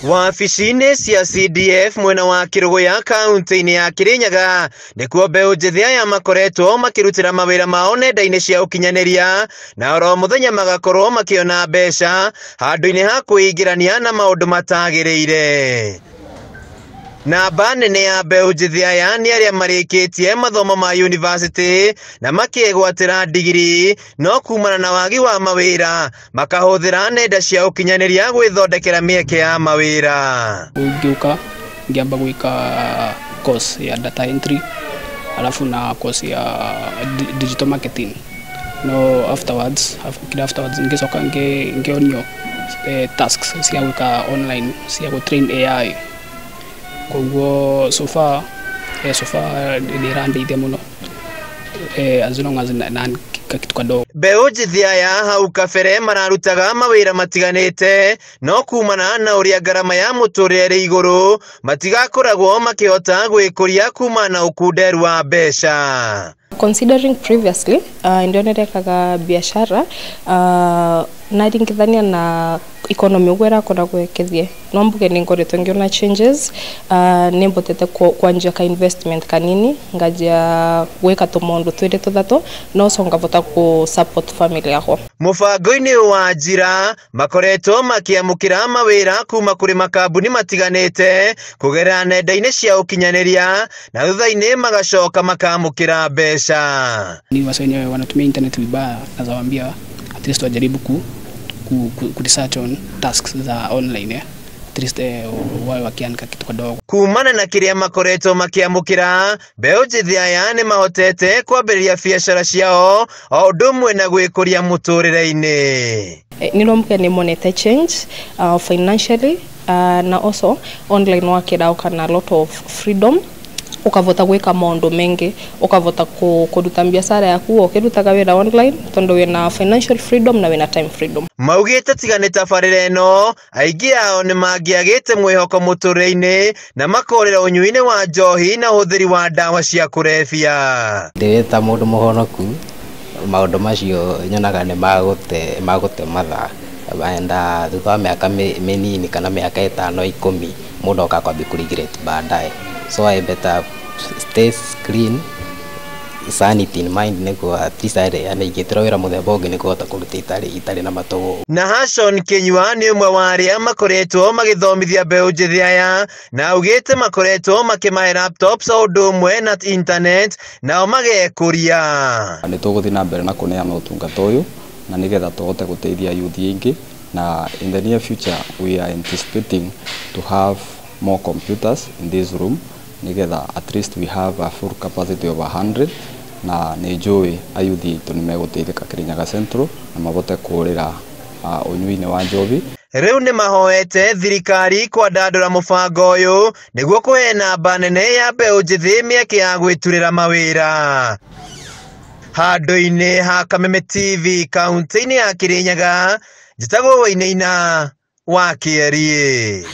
Wabici-inĩ cia CDF mwena wa Kĩrũgũya kaunti-inĩ ya Kĩrĩnyaga nĩkuo mbeũ njĩthĩ aya makoretwo makĩrutĩra mawĩra mao nenda-inĩ cia ũkinyanĩria na oro mũthenya magakorwo makĩona mbeca handũ-inĩ ha kwĩingĩrania na maũndũ matagĩrĩire. Namba nene ya mbeũ njĩthĩ aya nĩ arĩa marĩkĩtie mathomo ma yunivasĩtĩ na makegwatĩra ndigiri no kumana na wagi wa mawĩra makahũthĩra nenda cia ũkinyanĩria gwĩthondekera mĩeke ya mawĩra. Ngĩũka ngĩamba gwĩka course ya data entry alafu na course ya digital marketing, no afterwards ngĩcoka ngĩonio tasks cia gwĩka online cia gũ train AI. Koguo so far nĩ ĩrandeithia mũno as long as na kitu kadogo. Mbeũ njĩthĩ aya hau kabere mararutaga mawĩra matiganĩte no kumana na ũrĩa ngarama ya mũtũrĩre ĩrĩ igũrũ matigakoragwo makĩhota gwĩkũria kumana na ũkunderu wa mbeca. Considering previously ndionerekaga biashara naringithania na economy uguo ĩrakoragwo ĩkĩthiĩ no mbuge nĩ ngoretwo ngĩona changes. Nĩ mbotete kwanjia ka investment kanini ngajia gwĩka tũmaũndũ twĩrĩ tũthatũ no so ngavota kũ support family yakwa. Mũbango-inĩ wa Ajira makoretwo makĩamũkĩra mawĩra kuma kũrĩ makambuni matiganĩte kũgerera nenda-inĩ cia ũkinyanĩria na thutha-inĩ magacoka makamũkĩra mbeca. Ni wase wenyewe wanatumia internet vibaya, nazawaambia at least wajaribu ku research on tasks za online, at least wawe wakiandika kitu kadogo. Kumana na kiria makoretwo makiamukira mbeũ njĩthĩ aya nĩ mahotete kwambĩrĩria biacara ciao o ũndũ ũmwe na gwĩkũria mũtũrĩre-inĩ. Nĩrombuga nĩ monete change financially na also online work ĩraũka na lot of freedom, ukavota gwika maundu mengi, ukavota kuruta biashara yaku ukirutaga wira online tondu wina financial freedom na wina time freedom. Maugite tiga nĩ tabarĩra ĩno aingĩ ao nĩ mangĩagĩte mwĩhoko mũtũrĩre-inĩ na makorĩra ũnyui-inĩ wa njohi na ũhũthĩri wa ndawa cia kũrebia. Ndĩ ta mũndũ mũhonoku maũndũ macio nyonaga nĩ magũte mathaa and thutha wa mĩaka mĩnini kana mĩaka 5 10 mũndũ oka kwambia kũ regret baadaye. So I better stay clean, sanity in mind nĩguo at least ingĩtĩrwo wĩra mũthemba ũngĩ nĩkũhota kũruta itarĩ na matũgũ. Na Hashon Kinyua nĩ ũmwe wa arĩa makoretwo magĩthomithia mbeũ njĩthĩ aya na augĩte makoretwo makĩmahe laptops o ũndũ ũmwe na internet nao magekũria. Nĩ tũgũthiĩ na mbere na kũneana ũtungata ũyũ na nĩgetha tũhote gũteithia youth aingĩ, na in the near future we are anticipating to have more computers in this room nĩgetha at least we have a full capacity of 100 na nĩ njũĩ ayuthi aitũ nĩ megũteithĩka Kirinyaga Central na mahote kũũrĩra ũnyui-inĩ wa njohi. Rĩu nĩ mahoete thirikari kwandandũra mũbango ũyũ nĩguo kũhe namba nene ya mbeũ njĩthĩ mĩeke ya gwĩturĩra mawĩra. Handũ-inĩ ha Kameme TV kaunti-inĩ ya Kĩrĩnyaga, njĩtagwo Wainaina wa Kĩeriĩ.